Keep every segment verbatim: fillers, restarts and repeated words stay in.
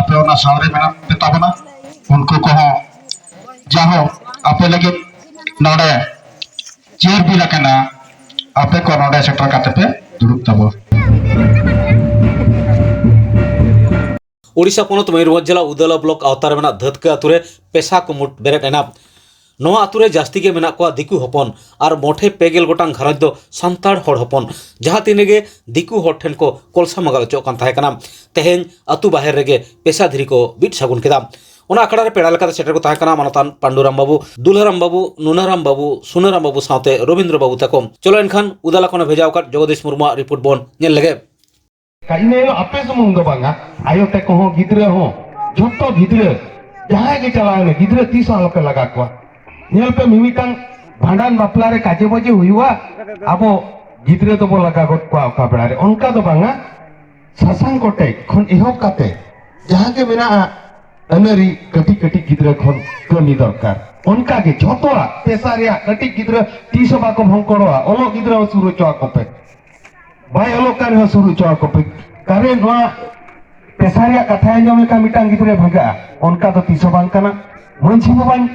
ᱟᱯᱮ ᱚᱱᱟ ᱥᱟᱶᱨᱮ ᱢᱮᱱᱟᱜ ᱯᱮ ᱛᱟᱵᱚᱱᱟ, ᱩᱱᱠᱩ ᱠᱚᱦᱚᱸ ᱡᱟᱦᱳᱠ ᱟᱯᱮ ᱞᱟᱹᱜᱤᱫ ᱱᱚᱰᱮ ᱪᱮᱭᱟᱨ ᱵᱤᱞ ᱟᱠᱟᱱᱟ, ᱟᱯᱮ ᱠᱚ ᱱᱚᱰᱮ ᱥᱮᱴᱮᱨ ᱠᱟᱛᱮ ᱯᱮ ᱫᱩᱲᱩᱵ ᱛᱟᱵᱚᱱ᱾ ᱳᱰᱤᱥᱟ ᱯᱚᱱᱚᱛ ᱢᱚᱭᱩᱨᱵᱷᱚᱸᱡᱽ ᱡᱮᱞᱟ ᱩᱫᱟᱞᱟ ᱵᱞᱚᱠ ᱟᱣᱛᱟ ᱨᱮ ᱢᱮᱱᱟᱜ ᱫᱷᱟᱹᱛᱠᱟᱹ ᱟᱛᱳ ᱨᱮ ᱯᱮᱥᱟ ᱠᱩᱢᱩᱴ ᱵᱮᱨᱮᱫ ᱮᱱᱟ᱾ ᱱᱚᱣᱟ ᱟᱛᱳ ᱨᱮ ᱡᱟᱹᱥᱛᱤ ᱜᱮ ᱢᱮᱱᱟᱜ ᱠᱚᱣᱟ ᱫᱤᱠᱩ ᱦᱚᱯᱚᱱ ᱟᱨ ᱢᱚᱴᱷᱮ ᱯᱮ ᱜᱮᱞ ᱜᱚᱴᱟᱝ ᱜᱷᱟᱨᱚᱸᱡᱽ ᱫᱚ ᱥᱟᱱᱛᱟᱲ ᱦᱚᱲ ᱦᱚᱯᱚᱱ, ᱡᱟᱦᱟᱸ ᱛᱤᱱ ᱨᱮᱜᱮ ᱫᱤᱠᱩ ᱦᱚᱲ ᱴᱷᱮᱱ ᱠᱚ ᱠᱚᱞᱥᱟ ᱢᱟᱜᱟᱞ ᱚᱪᱚᱜ ᱠᱟᱱ ᱛᱟᱦᱮᱸ ᱠᱟᱱᱟ᱾ ᱛᱮᱦᱮᱧ ᱟᱛᱳ ᱵᱟᱦᱮᱨ ᱨᱮᱜᱮ ᱯᱮᱥᱟ ᱫᱷᱤᱨᱤ ᱠᱚ ᱵᱤᱫ ᱥᱟᱹᱜᱩᱱ ᱠᱮᱫᱟ᱾ ᱚᱱᱟ ᱟᱠᱷᱲᱟ ᱨᱮ ᱯᱮᱲᱟ ᱞᱮᱠᱟᱛᱮ ᱥᱮᱴᱮᱨ ᱠᱚ ᱛᱟᱦᱮᱸ ᱠᱟᱱᱟ ᱢᱟᱱᱚᱛᱟᱱ ᱯᱟᱱᱰᱩᱨᱟᱢ ᱵᱟᱹᱵᱩ, ᱫᱩᱞᱦᱟᱨᱟᱢ ᱵᱟᱹᱵᱩ, ᱱᱩᱱᱟᱨᱟᱢ ᱵᱟᱹᱵᱩ, ᱥᱩᱱᱟᱨᱟᱢ ᱵᱟᱹᱵᱩ ᱥᱟᱶᱛᱮ ᱨᱚᱵᱤᱱᱫᱨᱚ ᱵᱟᱹᱵᱩ ᱛᱟᱠᱚ᱾ ᱪᱚᱞᱚ ᱮᱱᱠᱷᱟᱱ ᱩᱫᱟᱞᱟ ᱠᱷᱚᱱᱮ ᱵᱷᱮᱡᱟ ᱟᱠᱟᱫ ᱡᱚᱜᱚᱫᱤᱥ ᱢᱩᱨᱢᱩᱣᱟᱜ ᱨᱤᱯᱳᱨᱴ ᱵᱚᱱ ᱧᱮᱞ ᱞᱮᱜᱮ᱾ ᱤᱱᱟᱹ ᱦᱤᱞᱳᱜ ᱟᱯᱮ ᱥᱩᱢᱩᱝ ᱫᱚ ᱵᱟᱝᱟ, ᱟᱭᱳ ᱛᱟᱠᱚ ᱦᱚᱸ, ᱜᱤᱫᱽᱨᱟᱹ ᱦᱚᱸ, ᱡᱷᱚᱛᱚ ᱜᱤᱫᱽᱨᱟᱹ, ᱡᱟᱦᱟᱸᱭ ᱜᱮ ᱪᱟᱞᱟᱣ ᱮᱱᱟ, ᱜᱤᱫᱽᱨᱟᱹ ᱛᱤᱥ ᱦᱚᱸ ᱟᱞᱚᱯᱮ ᱞᱟᱜᱟ ᱠᱚᱣᱟ᱾ ᱧᱮᱞ ᱯᱮ, ᱢᱤᱢᱤᱫᱴᱟᱝ ᱵᱷᱟᱸᱰᱟᱱ ᱵᱟᱯᱞᱟ ᱨᱮ ᱠᱟᱡᱮ ᱵᱟᱡᱮ ᱦᱩᱭᱩᱜᱼᱟ, ᱟᱵᱚ ᱜᱤᱫᱽᱨᱟᱹ ᱫᱚᱵᱚ ᱞᱟᱜᱟ ᱜᱚᱫ ᱠᱚᱣᱟ ᱚᱠᱟ ᱵᱮᱲᱟ ᱨᱮ᱾ ᱚᱱᱠᱟ ᱫᱚ ᱵᱟᱝᱟ, ᱥᱟᱥᱟᱝ ᱠᱚᱴᱮᱡ ᱠᱷᱚᱱ ᱮᱦᱚᱵ ᱠᱟᱛᱮ ᱡᱟᱦᱟᱸ ᱜᱮ ᱢᱮᱱᱟᱜᱼᱟ ᱟᱹᱱᱟᱹᱨᱤ, ᱠᱟᱹᱴᱤᱡ ᱠᱟᱹᱴᱤᱡ ᱜᱤᱫᱽᱨᱟᱹ ᱠᱷᱚᱱ ᱠᱟᱹᱢᱤ ᱫᱚᱨᱠᱟᱨ᱾ ᱚᱱᱠᱟ ᱜᱮ ᱡᱷᱚᱛᱚᱣᱟᱜ ᱯᱮᱥᱟ ᱨᱮᱭᱟᱜ ᱠᱟᱹᱴᱤᱡ ᱜᱤᱫᱽᱨᱟᱹ ᱛᱤᱥ ᱦᱚᱸ ᱵᱟᱠᱚ ᱵᱷᱚᱝᱠᱚᱲᱚᱜᱼᱟ, ᱚᱞᱚᱜ ᱜᱤᱫᱽᱨᱟᱹ ᱦᱚᱸ ᱥᱩᱨ ᱦᱚᱪᱚ ᱟᱠᱚ ᱯᱮ᱾ ᱵᱟᱭ ᱚᱞᱚᱜ ᱠᱟᱱ ᱨᱮᱦᱚᱸ ᱥᱩᱨ ᱦᱚᱪᱚ ᱟᱠᱚ ᱯᱮ᱾ ᱠᱟᱨᱚᱱ ᱱᱚᱣᱟ ᱯᱮᱥᱟ ᱨᱮᱭᱟᱜ ᱠᱟᱛᱷᱟ ᱟᱸᱡᱚᱢ ᱞᱮᱠᱷᱟᱱ ᱢᱤᱫᱴᱟᱝ ᱜᱤᱫᱽᱨᱟᱹ ᱵᱷᱟᱜᱟᱜᱼᱟ, ᱚᱱᱠᱟ ᱫᱚ ᱛᱤᱥ ᱦᱚᱸ ᱵᱟᱝ ᱠᱟᱱᱟ᱾ ᱢᱟᱹᱡᱷᱤ ᱵᱟᱵᱟᱧ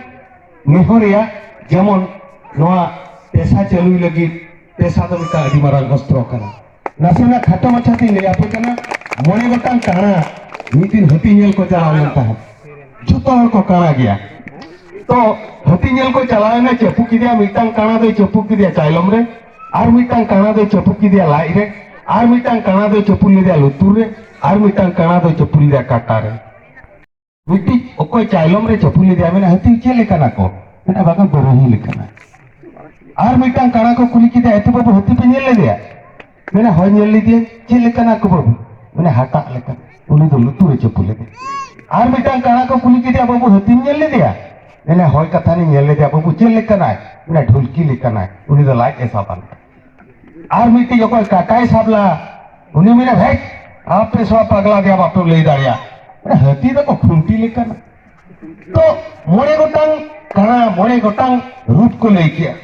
ᱱᱮᱦᱚᱨᱮᱭᱟ, ᱡᱮᱢᱚᱱ ᱱᱚᱣᱟ ᱯᱮᱥᱟ ᱪᱟᱹᱞᱩᱭ ᱞᱟᱹᱜᱤᱫ ᱯᱮᱥᱟ ᱫᱚ ᱢᱤᱫᱴᱟᱝ ᱟᱹᱰᱤ ᱢᱟᱨᱟᱝ ᱚᱥᱛᱨᱚ ᱠᱟᱱᱟ᱾ ᱱᱟᱥᱮᱱᱟᱜ ᱠᱷᱟᱴᱚ ᱢᱟᱪᱷᱟ ᱛᱤᱧ ᱞᱟᱹᱭ ᱟᱯᱮ ᱠᱟᱱᱟ, ᱢᱚᱬᱮ ᱜᱚᱴᱟᱝ ᱠᱟᱬᱟ ᱢᱤᱫ ᱫᱤᱱ ᱦᱟᱹᱛᱤ ᱧᱮᱞ ᱠᱚ ᱪᱟᱞᱟᱣ ᱞᱮᱱ ᱛᱟᱦᱮᱸᱫ᱾ ᱡᱷᱚᱛᱚ ᱦᱚᱲ ᱠᱚ ᱠᱟᱬᱟ ᱜᱮᱭᱟ᱾ ᱛᱚ ᱦᱟᱹᱛᱤ ᱧᱮᱞ ᱠᱚ ᱪᱟᱞᱟᱣ ᱮᱱᱟ, ᱪᱟᱹᱯᱩ ᱠᱮᱫᱮᱭᱟ, ᱢᱤᱫᱴᱟᱝ ᱠᱟᱬᱟ ᱫᱚᱭ ᱪᱟᱹᱯᱩ ᱠᱮᱫᱮᱭᱟ ᱪᱟᱭᱞᱚᱢ ᱨᱮ, ᱟᱨ ᱢᱤᱫᱴᱟᱝ ᱠᱟᱬᱟ ᱫᱚᱭ ᱪᱟᱹᱯᱩ ᱠᱮᱫᱮᱭᱟ ᱞᱟᱡ ᱨᱮ, ᱟᱨ ᱢᱤᱫᱴᱟᱝ ᱠᱟᱬᱟ ᱫᱚᱭ ᱪᱟᱹᱯᱩ ᱞᱮᱫᱮᱭᱟ ᱞᱩᱛᱩᱨ ᱨᱮ, ᱟᱨ ᱢᱤᱫᱴᱟᱝ ᱠᱟᱬᱟ ᱫᱚᱭ ᱪᱟᱹᱯᱩ ᱞᱮᱫᱮᱭᱟ ᱠᱟᱴᱟ ᱨᱮ᱾ ᱢᱤᱫᱴᱤᱡ ᱚᱠᱚᱭ ᱪᱟᱭᱞᱚᱢ ᱨᱮ ᱪᱟᱹᱯᱩ ᱞᱮᱫᱮᱭᱟ, ᱢᱮᱱᱟ, "ᱦᱟᱹᱛᱤ ᱪᱮᱫ ᱞᱮᱠᱟᱱᱟ ᱠᱚ?" ᱢᱮᱱᱟ, "ᱵᱟᱝᱟ, ᱵᱟᱹᱨᱟᱹᱦᱤ ᱞᱮᱠᱟᱱᱟ᱾" ᱟᱨ ᱢᱤᱫᱴᱟᱝ ᱠᱟᱬᱟ ᱠᱚ ᱠᱩᱞᱤ ᱠᱮᱫᱮᱭᱟ, "ᱮᱛᱮ ᱵᱟᱹᱵᱩ, ᱦᱟᱹᱛᱤ ᱯᱮ ᱧᱮᱞ ᱞᱮᱫᱮᱭᱟ?" ᱢᱮᱱᱟ, "ᱦᱳᱭ, ᱧᱮᱞ ᱞᱮᱫᱮᱭᱟᱹᱧ᱾" "ᱪᱮᱫ ᱞᱮᱠᱟᱱᱟ ᱠᱚ ᱵᱟᱹᱵᱩ?" ᱢᱮᱱᱟ, "ᱦᱟᱴᱟᱜ ᱞᱮᱠᱟ, ᱩᱱᱤ ᱫᱚ ᱞᱩᱛᱩᱨ ᱨᱮ ᱪᱟᱹᱯᱩ ᱞᱮᱫᱮ᱾" ᱟᱨ ᱢᱤᱫᱴᱟᱝ ᱠᱟᱬᱟ ᱠᱚ ᱠᱩᱞᱤ ᱠᱮᱫᱮᱭᱟ, "ᱵᱟᱹᱵᱩ, ᱦᱟᱹᱛᱤᱢ ᱧᱮᱞ ᱞᱮᱫᱮᱭᱟ?" ᱢᱮᱱᱟ, "ᱦᱳᱭ, ᱠᱟᱛᱷᱟ ᱞᱤᱧ ᱧᱮᱞ ᱞᱮᱫᱮᱭᱟ᱾" "ᱵᱟᱹᱵᱩ, ᱪᱮᱫ ᱞᱮᱠᱟᱱᱟᱭ?" ᱢᱮᱱᱟ, "ᱰᱷᱩᱞᱠᱤ ᱞᱮᱠᱟᱱᱟᱭ, ᱩᱱᱤ ᱫᱚ ᱞᱟᱡ ᱮ ᱥᱟᱵᱟ᱾" ᱟᱨ ᱢᱤᱫᱴᱤᱡ ᱚᱠᱚᱭ ᱠᱟᱴᱟᱭ ᱥᱟᱵ ᱞᱟ, ᱩᱱᱤ ᱢᱮᱱᱟ, "ᱦᱮᱴ, ᱟᱯᱮ ᱥᱚᱵ ᱯᱟᱜᱽᱞᱟ ᱜᱮᱭᱟ, ᱵᱟᱯᱮ ᱞᱟᱹᱭ ᱫᱟᱲᱮᱭᱟᱜᱼᱟ, ᱦᱟᱹᱛᱤ ᱫᱚᱠᱚ ᱠᱷᱩᱱᱴᱤ ᱞᱮᱠᱟᱱᱟ᱾" ᱛᱚ ᱢᱚᱬᱮ ᱜᱚᱴᱟᱝ ᱠᱟᱬᱟ, ᱢᱚᱬᱮ ᱜᱚᱴᱟᱝ ᱨᱩᱯ ᱠᱚ ᱞᱟᱹᱭ ᱠᱮᱜᱼᱟ᱾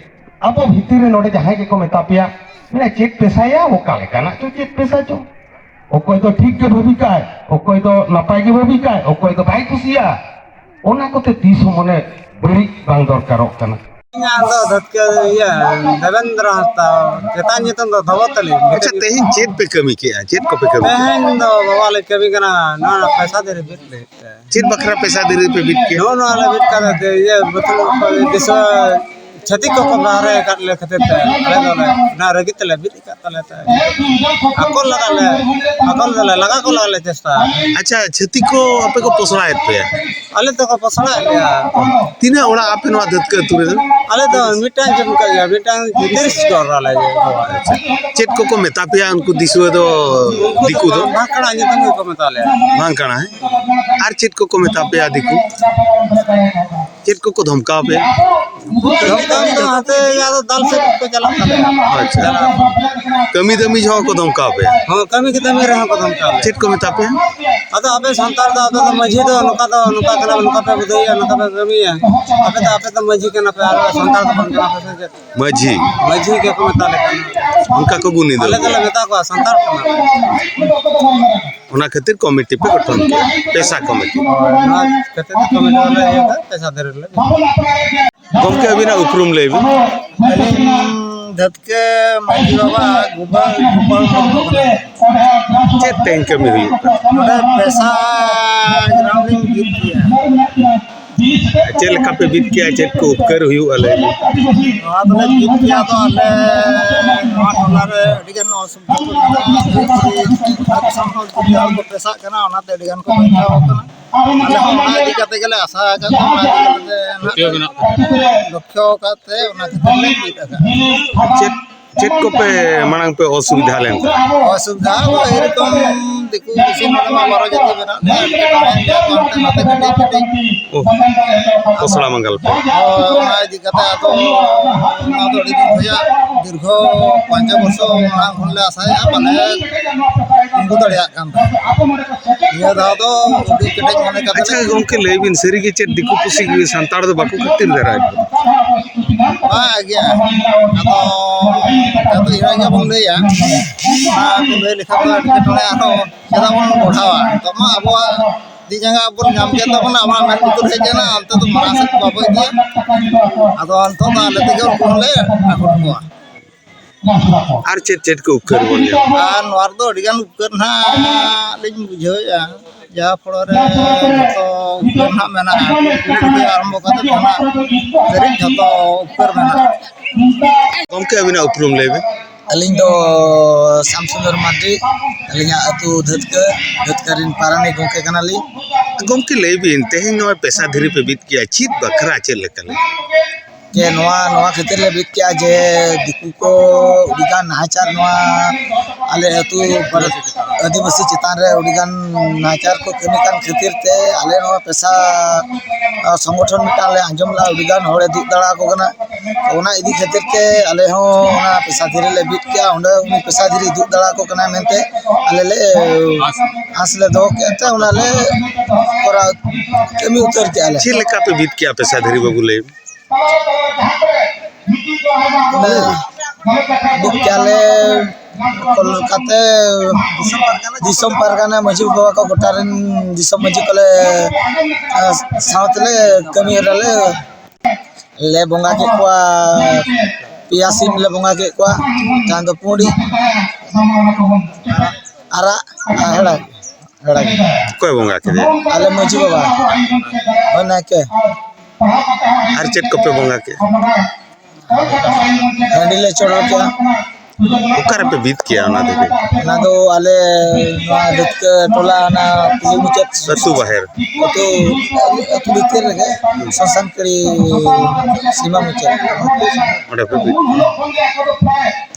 ᱟᱵᱚ ᱵᱷᱤᱛᱤᱨ ᱨᱮ ᱱᱚᱰᱮ ᱡᱟᱦᱟᱸᱭ ᱜᱮᱠᱚ ᱢᱮᱛᱟ ᱯᱮᱭᱟ, ᱢᱮᱱᱟ, "ᱪᱮᱫ ᱯᱮᱥᱟᱭᱟ, ᱚᱠᱟ ᱞᱮᱠᱟᱱᱟᱜ ᱪᱚ ᱪᱮᱫ ᱯᱮᱥᱟ ᱪᱚ?" ᱚᱠᱚᱭ ᱫᱚ ᱴᱷᱤᱠ ᱜᱮ ᱵᱷᱟᱹᱵᱤ ᱠᱟᱭ, ᱚᱠᱚᱭ ᱫᱚ ᱱᱟᱯᱟᱭ ᱜᱮ ᱵᱷᱟᱹᱵᱤ ᱠᱟᱭ, ᱚᱠᱚᱭ ᱫᱚ ᱵᱟᱭ ᱠᱩᱥᱤᱭᱟᱜᱼᱟ, ᱚᱱᱟ ᱠᱚᱛᱮ ᱛᱤᱥ ᱦᱚᱸ ᱢᱚᱱᱮ ᱵᱟᱹᱲᱤᱡ ᱵᱟᱝ ᱫᱚᱨᱠᱟᱨᱚᱜ ᱠᱟᱱᱟ᱾ ᱤᱧᱟᱹᱜ ᱫᱚ ᱫᱷᱟᱹᱛᱠᱟᱹ ᱤᱭᱟᱹ ᱫᱮᱵᱮᱱᱫᱨᱚ ᱦᱟᱸᱥᱫᱟ, ᱪᱮᱛᱟᱱ ᱧᱩᱛᱩᱢ ᱫᱚ ᱫᱷᱚᱵᱚᱛᱟᱞᱤ᱾ ᱟᱪᱪᱷᱟ, ᱛᱮᱦᱮᱧ ᱪᱮᱫ ᱯᱮ ᱠᱟᱹᱢᱤ ᱠᱮᱜᱼᱟ? ᱪᱮᱫ ᱠᱚᱯᱮ ᱠᱟᱹᱢᱤ ᱠᱮᱜᱼᱟ? ᱛᱮᱦᱮᱧ ᱫᱚ ᱵᱟᱵᱟ ᱞᱮ ᱠᱟᱹᱢᱤ ᱠᱟᱱᱟ, ᱱᱚᱣᱟ ᱯᱮᱥᱟ ᱫᱷᱤᱨᱤ ᱵᱤᱫ ᱞᱟᱹᱜᱤᱫ ᱛᱮ᱾ ᱪᱮᱫ ᱵᱟᱠᱷᱨᱟ ᱯᱮᱥᱟ ᱫᱷᱤᱨᱤ ᱯᱮ ᱵᱤᱫ ᱠᱮᱜᱼᱟ? ᱱᱚᱜᱼᱚ ᱱᱚᱣᱟ ᱞᱮ ᱵᱤᱫ ᱠᱟᱫᱟ ᱡᱮ ᱤᱭᱟᱹ ᱵᱚᱛᱚᱞ ᱫᱤᱥᱟᱹ ᱪᱷᱟᱹᱛᱤᱠ ᱠᱚᱠᱚ ᱵᱟᱦᱨᱮ ᱟᱠᱟᱫ ᱞᱮ ᱠᱷᱟᱹᱛᱤᱨ ᱛᱮ ᱟᱞᱮ ᱫᱚ ᱚᱱᱟ ᱨᱟᱹᱜᱤ ᱛᱮᱞᱮ ᱵᱤᱫ ᱟᱠᱟᱫ ᱛᱟᱞᱮ ᱛᱮ ᱟᱠᱚᱞ ᱞᱟᱜᱟ ᱞᱮ, ᱟᱠᱚᱞ ᱫᱚᱞᱮ ᱞᱟᱜᱟ ᱠᱚ ᱞᱟᱜᱟ ᱞᱮ ᱪᱮᱥᱴᱟ᱾ ᱟᱪᱪᱷᱟ, ᱪᱷᱟᱹᱛᱤᱠ ᱠᱚ ᱟᱯᱮ ᱠᱚ ᱯᱚᱥᱲᱟᱭᱮᱫ ᱯᱮᱭᱟ? ᱟᱞᱮ ᱫᱚᱠᱚ ᱯᱚᱥᱲᱟᱭᱮᱫ ᱞᱮᱭᱟ᱾ ᱛᱤᱱᱟᱹᱜ ᱚᱲᱟᱜ ᱟᱯᱮ ᱱᱚᱣᱟ ᱫᱷᱟᱹᱛᱠᱟᱹ ᱟᱹᱛᱩ ᱨᱮᱫᱚ? ᱟᱞᱮ ᱫᱚ ᱢᱤᱫᱴᱟᱝ ᱡᱚᱢ ᱠᱟᱜ ᱜᱮᱭᱟ, ᱢᱤᱫᱴᱟᱝ ᱛᱤᱨᱤᱥ ᱜᱷᱚᱨ ᱟᱞᱮ ᱫᱚ᱾ ᱟᱪᱪᱷᱟ, ᱪᱮᱫ ᱠᱚᱠᱚ ᱢᱮᱛᱟ ᱯᱮᱭᱟ ᱩᱱᱠᱩ ᱫᱤᱥᱩᱣᱟᱹ ᱫᱚ, ᱩᱱᱠᱩ ᱫᱤᱠᱩ ᱫᱚ? ᱵᱷᱟᱝᱠᱟᱲᱟ ᱧᱩᱛᱩᱢ ᱜᱮᱠᱚ ᱢᱮᱛᱟ ᱞᱮᱭᱟ᱾ ᱵᱷᱟᱝᱠᱟᱲᱟ, ᱦᱮᱸ? ᱟᱨ ᱪᱮᱫ ᱠᱚᱠᱚ ᱢᱮᱛᱟ ᱯᱮᱭᱟ ᱫᱤᱠᱩ? ᱪᱮᱫ ᱠᱚᱠᱚ ᱫᱷᱚᱢᱠᱟᱣ ᱯᱮᱭᱟ? ᱫᱷᱚᱢᱠᱟᱣ ᱫᱚ ᱦᱟᱱᱛᱮ ᱟᱫᱚ ᱫᱟᱞ ᱥᱮᱫ ᱠᱚ ᱪᱟᱞᱟᱜ ᱠᱟᱱᱟ᱾ ᱟᱪᱪᱷᱟ᱾ ᱠᱟᱹᱢᱤ ᱫᱟᱹᱢᱤ ᱡᱚᱦᱚᱜ ᱠᱚ ᱫᱷᱚᱢᱠᱟᱣ ᱯᱮᱭᱟ? ᱦᱚᱸ, ᱠᱟᱹᱢᱤ ᱠᱟᱛᱮ ᱢᱤᱫ ᱨᱮᱦᱚᱸ ᱠᱚ ᱫᱷᱚᱢᱠᱟᱣ ᱞᱮᱭᱟ᱾ ᱪᱮᱫ ᱠᱚ ᱢᱮᱛᱟ ᱯᱮᱭᱟ? ᱟᱫᱚ ᱟᱯᱮ ᱥᱟᱱᱛᱟᱲ ᱫᱚ, ᱟᱯᱮ ᱫᱚ ᱢᱟᱹᱡᱷᱤ ᱫᱚ ᱱᱚᱝᱠᱟ ᱫᱚ, ᱱᱚᱝᱠᱟ ᱠᱟᱱᱟ, ᱱᱚᱝᱠᱟ ᱯᱮ ᱵᱩᱫᱷᱟᱹᱣᱮᱫᱼᱟ, ᱱᱚᱝᱠᱟ ᱯᱮ ᱠᱟᱹᱢᱤᱭᱟ᱾ ᱟᱯᱮ ᱫᱚ, ᱟᱯᱮ ᱫᱚ ᱢᱟᱹᱡᱷᱤ ᱠᱟᱱᱟ ᱯᱮ, ᱟᱨ ᱥᱟᱱᱛᱟᱲ ᱫᱚ ᱵᱟᱝ ᱠᱟᱱᱟ ᱯᱮ ᱥᱮ ᱪᱮᱫ? ᱢᱟᱹᱡᱷᱤ᱾ ᱢᱟᱹᱡᱷᱤ ᱜᱮᱠᱚ ᱢᱮᱛᱟ ᱞᱮ ᱠᱟᱱᱟ᱾ ᱚᱱᱠᱟ ᱠᱚ ᱜᱩᱱᱤ ᱫᱚ? ᱟᱞᱮ ᱫᱚᱞᱮ ᱢᱮᱛᱟ ᱠᱚᱣᱟ ᱥᱟᱱᱛᱟᱲ ᱠᱟᱱᱟ ᱯᱮ᱾ ᱚᱱᱟ ᱠᱷᱟᱹᱛᱤᱨ ᱠᱚᱢᱤᱴᱤ ᱯᱮ ᱜᱚᱴᱷᱚᱱ ᱠᱮᱫᱟ, ᱯᱮᱥᱟ ᱠᱚᱢᱤᱴᱤ᱾ ᱦᱳᱭ, ᱱᱚᱣᱟ ᱠᱷᱟᱹᱛᱤᱨ ᱛᱮ ᱠᱚᱢᱤᱴᱤ ᱫᱚᱞᱮ ᱤᱭᱟᱹ ᱠᱟᱜᱼᱟ, ᱯᱮᱥᱟ ᱫᱷᱟᱹᱨᱤ ᱨᱮᱞᱮ᱾ ᱜᱚᱢᱠᱮ, ᱟᱹᱵᱤᱱᱟᱜ ᱩᱯᱨᱩᱢ ᱞᱟᱹᱭ ᱵᱤᱱ᱾ ᱟᱹᱞᱤᱧ ᱫᱷᱟᱹᱛᱠᱟᱹ ᱢᱟᱹᱡᱷᱤ ᱵᱟᱵᱟ ᱜᱩᱵᱟᱹ ᱜᱳᱯᱟᱞ ᱢᱩᱨᱢᱩ ᱠᱟᱱᱟ᱾ ᱪᱮᱫ ᱛᱮᱦᱮᱧ ᱠᱟᱹᱢᱤ ᱦᱩᱭᱩᱜ ᱠᱟᱱᱟ? ᱱᱚᱰᱮ ᱯᱮᱥᱟ ᱜᱨᱟᱢ ᱞᱤᱧ ᱵᱤᱫ ᱜᱮᱭᱟ᱾ ᱪᱮᱫ ᱞᱮᱠᱟ ᱯᱮ ᱵᱤᱫ ᱠᱮᱜᱼᱟ? ᱪᱮᱫ ᱠᱚ ᱩᱯᱠᱟᱹᱨ ᱦᱩᱭᱩᱜᱼᱟ, ᱞᱟᱹᱭ ᱵᱤᱱ? ᱱᱚᱣᱟ ᱫᱚᱞᱮ ᱵᱤᱫ ᱜᱮᱭᱟ, ᱟᱫᱚ ᱟᱞᱮ ᱱᱚᱣᱟ ᱴᱚᱞᱟ ᱨᱮ ᱟᱹᱰᱤ ᱜᱟᱱ ᱚᱥᱩᱵᱤᱫᱷᱟ ᱠᱚ ᱢᱮᱱᱟᱜᱼᱟ᱾ ᱟᱹᱛᱩ ᱫᱤᱥᱚᱢ ᱦᱚᱲ ᱠᱚ ᱯᱮᱥᱟᱜ ᱠᱟᱱᱟ, ᱚᱱᱟᱛᱮ ᱟᱹᱰᱤ ᱜᱟᱱ ᱠᱚ ᱵᱟᱧᱪᱟᱣ ᱠᱟᱱᱟ᱾ ᱟᱞᱮ ᱦᱚᱸ ᱚᱱᱟ ᱤᱫᱤ ᱠᱟᱛᱮ ᱜᱮᱞᱮ ᱟᱥᱟ ᱟᱠᱟᱫ ᱠᱚᱣᱟ, ᱚᱱᱟ ᱤᱫᱤ ᱠᱟᱛᱮ ᱱᱟᱦᱟᱜ ᱞᱮ ᱞᱚᱠᱠᱷᱚ ᱟᱠᱟᱫ ᱛᱮ ᱚᱱᱟ ᱠᱷᱟᱹᱛᱤᱨ ᱞᱮ ᱵᱤᱫ ᱟᱠᱟᱫᱼᱟ᱾ ᱪᱮᱫ, ᱪᱮᱫ ᱠᱚᱯᱮ ᱢᱟᱲᱟᱝ ᱯᱮ ᱚᱥᱩᱵᱤᱫᱷᱟ ᱞᱮᱱ ᱛᱟᱦᱮᱸᱫ? ᱚᱥᱩᱵᱤᱫᱷᱟ ᱫᱚ ᱮᱭᱨᱚᱠᱚᱢ ᱫᱤᱠᱩ ᱯᱩᱥᱤ ᱱᱚᱰᱮ ᱢᱟ ᱵᱟᱨᱚ ᱡᱟᱹᱛᱤ ᱢᱮᱱᱟᱜ ᱞᱮᱭᱟ, ᱮᱴᱠᱮᱴᱚᱬᱮ ᱞᱮᱭᱟ ᱠᱚ ᱦᱟᱱᱛᱮ ᱱᱟᱛᱮ ᱠᱟᱹᱴᱤᱡ ᱠᱟᱹᱴᱤᱡ᱾ ᱚ, ᱯᱚᱥᱲᱟ ᱢᱟᱸᱜᱟᱞ ᱯᱮ᱾ ᱦᱳᱭ, ᱚᱱᱟ ᱤᱫᱤ ᱠᱟᱛᱮ ᱟᱫᱚ ᱱᱚᱣᱟ ᱫᱚ ᱟᱹᱰᱤ ᱫᱤᱱ ᱠᱷᱚᱱᱟᱜ ᱫᱤᱨᱜᱷᱚ ᱯᱚᱧᱪᱟᱥ ᱵᱚᱨᱥᱚ ᱢᱟᱲᱟᱝ ᱠᱷᱚᱱ ᱞᱮ ᱟᱥᱟᱭᱮᱫᱼᱟ, ᱵᱟᱞᱮ ᱛᱤᱸᱜᱩ ᱫᱟᱲᱮᱭᱟᱜ ᱠᱟᱱ ᱛᱟᱦᱮᱸᱫ᱾ ᱱᱤᱭᱟᱹ ᱫᱷᱟᱣ ᱫᱚ ᱟᱹᱰᱤ ᱠᱮᱴᱮᱡ ᱢᱚᱱᱮ ᱠᱟᱛᱮ ᱟᱪᱪᱷᱟ ᱞᱮ ᱜᱚᱢᱠᱮ, ᱞᱟᱹᱭ ᱵᱤᱱ, ᱥᱟᱹᱨᱤᱜᱮ ᱪᱮᱫ ᱫᱤᱠᱩ ᱯᱩᱥᱤ ᱜᱮ ᱥᱟᱱᱛᱟᱲ ᱫᱚ ᱵᱟᱠᱚ ᱠᱷᱟᱹᱛᱤᱨ ᱫᱟᱨᱟᱭ ᱠᱚᱣᱟ? ᱵᱟᱝ ᱜᱮᱭᱟ᱾ ᱟᱫᱚ ᱟᱫᱚ ᱤᱱᱟᱹ ᱜᱮ ᱵᱚᱱ ᱞᱟᱹᱭᱟ᱾ ᱚᱱᱟ ᱠᱚ ᱞᱟᱹᱭ ᱞᱮᱠᱷᱟᱱ ᱫᱚ ᱮᱴᱠᱮᱴᱚᱬᱮ ᱟᱨᱦᱚᱸ ᱪᱮᱫᱟᱜ ᱵᱚᱱ ᱵᱚᱲᱦᱟᱣᱟ? ᱱᱤᱛᱚᱜ ᱢᱟ ᱟᱵᱚᱣᱟᱜ ᱛᱤ ᱡᱟᱸᱜᱟ ᱵᱚᱱ ᱧᱟᱢ ᱠᱮᱫ ᱛᱟᱵᱚᱱᱟ, ᱟᱵᱚᱣᱟᱜ ᱢᱮᱫ ᱞᱩᱛᱩᱨ ᱦᱮᱡ ᱮᱱᱟ, ᱚᱱᱛᱮ ᱫᱚ ᱢᱟᱲᱟᱝ ᱥᱮᱫ ᱵᱟᱵᱚ ᱤᱫᱤᱭᱟ᱾ ᱟᱫᱚ ᱱᱤᱛᱚᱜ ᱫᱚ ᱟᱞᱮ ᱛᱮᱜᱮ ᱩᱱᱠᱩ ᱦᱚᱸᱞᱮ ᱟᱠᱚᱴ ᱠᱚᱣᱟ᱾ ᱟᱨ ᱪᱮᱫ ᱪᱮᱫ ᱠᱚ ᱩᱯᱠᱟᱹᱨ ᱵᱚᱱ ᱧᱟᱢᱟ? ᱟᱨ ᱱᱚᱣᱟ ᱨᱮᱫᱚ ᱟᱹᱰᱤᱜᱟᱱ ᱩᱯᱠᱟᱹᱨ ᱱᱟᱦᱟᱜ ᱞᱤᱧ ᱵᱩᱡᱷᱟᱹᱣᱮᱫᱼᱟ, ᱡᱟᱦᱟᱸ ᱯᱷᱚᱲᱚ ᱨᱮ ᱡᱚᱛᱚ ᱩᱯᱠᱟᱹᱨ ᱱᱟᱦᱟᱜ ᱢᱮᱱᱟᱜᱼᱟ, ᱠᱩᱠᱞᱤ ᱛᱷᱮᱠᱮ ᱟᱨᱟᱢᱵᱷᱚ ᱠᱟᱛᱮ ᱫᱷᱟᱹᱨᱤᱡ ᱡᱚᱛᱚ ᱩᱯᱠᱟᱹᱨ ᱢᱮᱱᱟᱜᱼᱟ᱾ ᱜᱚᱢᱠᱮ, ᱟᱹᱵᱤᱱᱟᱜ ᱩᱯᱨᱩᱢ ᱞᱟᱹᱭ ᱵᱤᱱ᱾ ᱟᱹᱞᱤᱧ ᱫᱚ ᱥᱟᱢᱥᱩᱱᱫᱚᱨ ᱢᱟᱨᱰᱤ, ᱟᱹᱞᱤᱧᱟᱜ ᱟᱹᱛᱩ ᱫᱷᱟᱹᱛᱠᱟᱹ, ᱫᱷᱟᱹᱛᱠᱟᱹ ᱨᱮᱱ ᱯᱟᱨᱟᱱᱤᱠ ᱜᱚᱢᱠᱮ ᱠᱟᱱᱟᱞᱤᱧ᱾ ᱜᱚᱢᱠᱮ, ᱞᱟᱹᱭ ᱵᱤᱱ, ᱛᱮᱦᱮᱧ ᱱᱚᱜᱼᱚᱭ ᱯᱮᱥᱟ ᱫᱷᱤᱨᱤ ᱯᱮ ᱵᱤᱫ ᱠᱮᱜᱼᱟ, ᱪᱮᱫ ᱵᱟᱠᱷᱨᱟ, ᱪᱮᱫ ᱞᱮᱠᱟ ᱞᱟᱹᱜᱤᱫ? ᱡᱮ ᱱᱚᱣᱟ, ᱱᱚᱣᱟ ᱠᱷᱟᱹᱛᱤᱨ ᱞᱮ ᱵᱤᱫ ᱠᱮᱜᱼᱟ ᱡᱮ ᱫᱤᱠᱩ ᱠᱚ ᱟᱹᱰᱤᱜᱟᱱ ᱱᱟᱦᱟᱪᱟᱨ ᱱᱚᱣᱟ ᱟᱞᱮ ᱟᱹᱛᱩ ᱯᱟᱨᱟ-, ᱟᱹᱫᱤᱵᱟᱹᱥᱤ ᱪᱮᱛᱟᱱ ᱨᱮ ᱟᱹᱰᱤᱜᱟᱱ ᱱᱟᱦᱟᱪᱟᱨ ᱠᱚ ᱠᱟᱹᱢᱤ ᱠᱟᱱ ᱠᱷᱟᱹᱛᱤᱨ ᱛᱮ ᱟᱞᱮ ᱱᱚᱣᱟ ᱯᱮᱥᱟ, ᱟ, ᱥᱚᱝᱜᱚᱴᱷᱚᱱ ᱢᱤᱫᱴᱟᱝ ᱞᱮ ᱟᱸᱡᱚᱢ ᱞᱮᱜᱼᱟ, ᱟᱹᱰᱤᱜᱟᱱ ᱦᱚᱲᱮ ᱫᱩᱜ ᱫᱟᱲᱟ ᱟᱠᱚ ᱠᱟᱱᱟ᱾ ᱚᱱᱟ ᱤᱫᱤ ᱠᱷᱟᱹᱛᱤᱨ ᱛᱮ ᱟᱞᱮ ᱦᱚᱸ ᱚᱱᱟ ᱯᱮᱥᱟ ᱫᱷᱤᱨᱤ ᱞᱮ ᱵᱤᱫ ᱠᱮᱜᱼᱟ᱾ ᱚᱸᱰᱮ ᱩᱱᱤ ᱯᱮᱥᱟ ᱫᱷᱤᱨᱤ ᱫᱩᱜ ᱫᱟᱲᱟ ᱟᱠᱚ ᱠᱟᱱᱟ ᱢᱮᱱᱛᱮ ᱟᱞᱮ ᱞᱮ ᱟᱸᱥ ᱞᱮ ᱫᱚᱦᱚ ᱠᱮᱜᱼᱟ, ᱛᱮ ᱚᱱᱟ ᱞᱮ ᱠᱚᱨᱟᱣ ᱠᱟᱹᱢᱤ ᱩᱛᱟᱹᱨ ᱠᱮᱜᱼᱟ ᱞᱮ᱾ ᱪᱮᱫ ᱞᱮᱠᱟ ᱯᱮ ᱵᱤᱫ ᱠᱮᱜᱼᱟ ᱯᱮᱥᱟ ᱫᱷᱤᱨᱤ ᱵᱟᱹᱵᱩ, ᱞᱟᱹᱭ ᱢᱮ? ᱚᱱᱟ ᱵᱩᱠ ᱠᱮᱜᱼᱟ ᱞᱮ ᱠᱚᱞᱠᱟᱛᱟ ᱫᱤᱥᱚᱢ ᱯᱟᱨᱜᱟᱱᱟ ᱢᱟᱹᱡᱷᱤ ᱵᱟᱵᱟ ᱠᱚ ᱜᱚᱴᱟ ᱨᱮᱱ ᱫᱤᱥᱚᱢ ᱢᱟᱹᱡᱷᱤ ᱠᱚᱞᱮ, ᱟ, ᱥᱟᱶ ᱛᱮᱞᱮ ᱠᱟᱹᱢᱤ ᱦᱚᱨᱟ ᱞᱮ, ᱞᱮ ᱵᱚᱸᱜᱟ ᱠᱮᱫ ᱠᱚᱣᱟ᱾ ᱯᱮᱭᱟ ᱥᱤᱢ ᱞᱮ ᱵᱚᱸᱜᱟ ᱠᱮᱫ ᱠᱚᱣᱟ, ᱡᱟᱦᱟᱸ ᱫᱚ ᱯᱩᱸᱰᱤ, ᱟᱨᱟᱜ ᱟᱨ ᱦᱮᱲᱟ᱾ ᱦᱮᱲᱟ ᱜᱮ᱾ ᱚᱠᱚᱭ ᱵᱚᱸᱜᱟ ᱠᱮᱫᱮᱭᱟ? ᱟᱞᱮ ᱢᱟᱹᱡᱷᱤ ᱵᱟᱵᱟ, ᱦᱳᱭ, ᱱᱟᱭᱠᱮ᱾ ᱟᱨ ᱪᱮᱫ ᱠᱚᱯᱮ ᱵᱚᱸᱜᱟ ᱠᱮᱫᱼᱟ? ᱦᱟᱺᱰᱤ ᱞᱮ ᱪᱚᱰᱚᱨ ᱠᱮᱫᱼᱟ᱾ ᱚᱠᱟ ᱨᱮᱯᱮ ᱵᱤᱫ ᱠᱮᱜᱼᱟ ᱚᱱᱟ ᱫᱷᱤᱨᱤ? ᱚᱱᱟ ᱫᱚ ᱟᱞᱮ ᱱᱚᱣᱟ ᱫᱟᱹᱛᱠᱟᱹ ᱴᱚᱞᱟ, ᱚᱱᱟ ᱠᱩᱞᱦᱤ ᱢᱩᱪᱟᱹᱫ, ᱟᱹᱛᱩ ᱵᱟᱦᱮᱨ? ᱟᱹᱛᱩ, ᱟᱹᱛᱩ ᱵᱷᱤᱛᱤᱨ ᱨᱮᱜᱮ, ᱥᱚᱥᱟᱱ ᱠᱟᱹᱲᱤ ᱥᱤᱢᱟ ᱢᱩᱪᱟᱹᱫ᱾ ᱚᱸᱰᱮ ᱯᱮ ᱵᱤᱫ ᱠᱮᱜᱼᱟ᱾